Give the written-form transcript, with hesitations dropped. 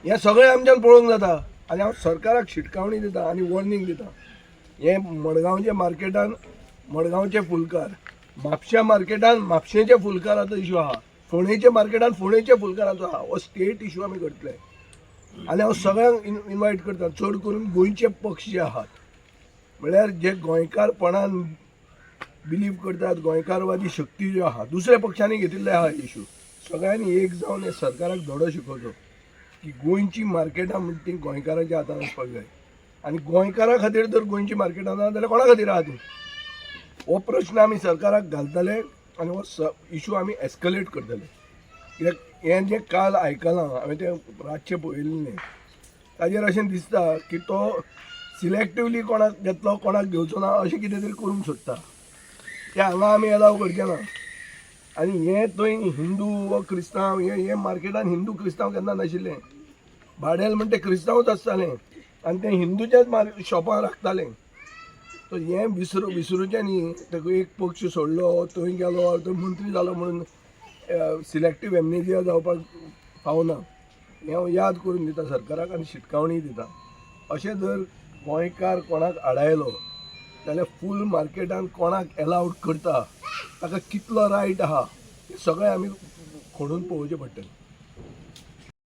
हें सगळें आमच्यान पळोवंक जाता. आनी हांव सरकाराक शिटकावणी दिता आनी वॉर्निंग दिता, हें मडगांवच्या मार्केटान मडगांवचे फुलकार, म्हापश्या मार्केटान म्हापशेंचे फुलकाराचो इशू आहा, फोंडेच्या मार्केटान फोंडेच्या फुलकाराचो आहा. हो स्टेट इशू आमी करतले. आनी हांव सगळ्यांक इनवायट करता, चड करून गोंयचे पक्ष जे आहात, म्हळ्यार जे गोंयकारपणान बिलीव करतात, गोंयकारवादी शक्ती ज्यो आहा, दुसऱ्या पक्षांनी घेतिल्ले आहा इशू, सगळ्यांनी एक जावन हे सरकाराक धडो शिकोवचो की गोंयची मार्केटां म्हणटा ती गोंयकारांच्या हातान आसपाक जाय. आनी गोंयकारा खातीर जर गोंयची मार्केटां ना जाल्यार कोणा खातीर आहा ती? हो प्रश्न आमी सरकाराक घालतले आनी हो इशू आमी एस्कलेट करतले. कित्याक हें जें काल आयकलां हांवें, तें रातचें पळयलें न्ही, ताजेर अशें दिसता की तो सिलेक्टिवली कोणाक घेतलो, कोणाक घेवचो ना, अशें कितें तरी करूंक सोदता. तें हांगा आमी एलाव करचे ना. आनी हें थंय हिंदू वा क्रिस्तांव, हे हे मार्केटान हिंदू क्रिस्तांव केन्ना नाशिल्लें. भाडेल म्हण ते क्रिस्तांवच आसताले आनी ते हिंदूच्याच मार शॉपां राखताले. सो हें विसरूचें न्ही. ताका एक पक्ष सोडलो, थंय गेलो, थंय मंत्री जालो म्हणून सिलेक्टीव एमनेजिया जावपाक फावना. हें हांव याद करून दिता सरकाराक आनी शिटकावणी दिता. अशें जर गोंयकार कोणाक आडायलो जाल्यार फूल मार्केटान कोणाक एलावड करता, ताका कितलो रायट आहा, हें सगळें आमी खणून पळोवचें पडटलें.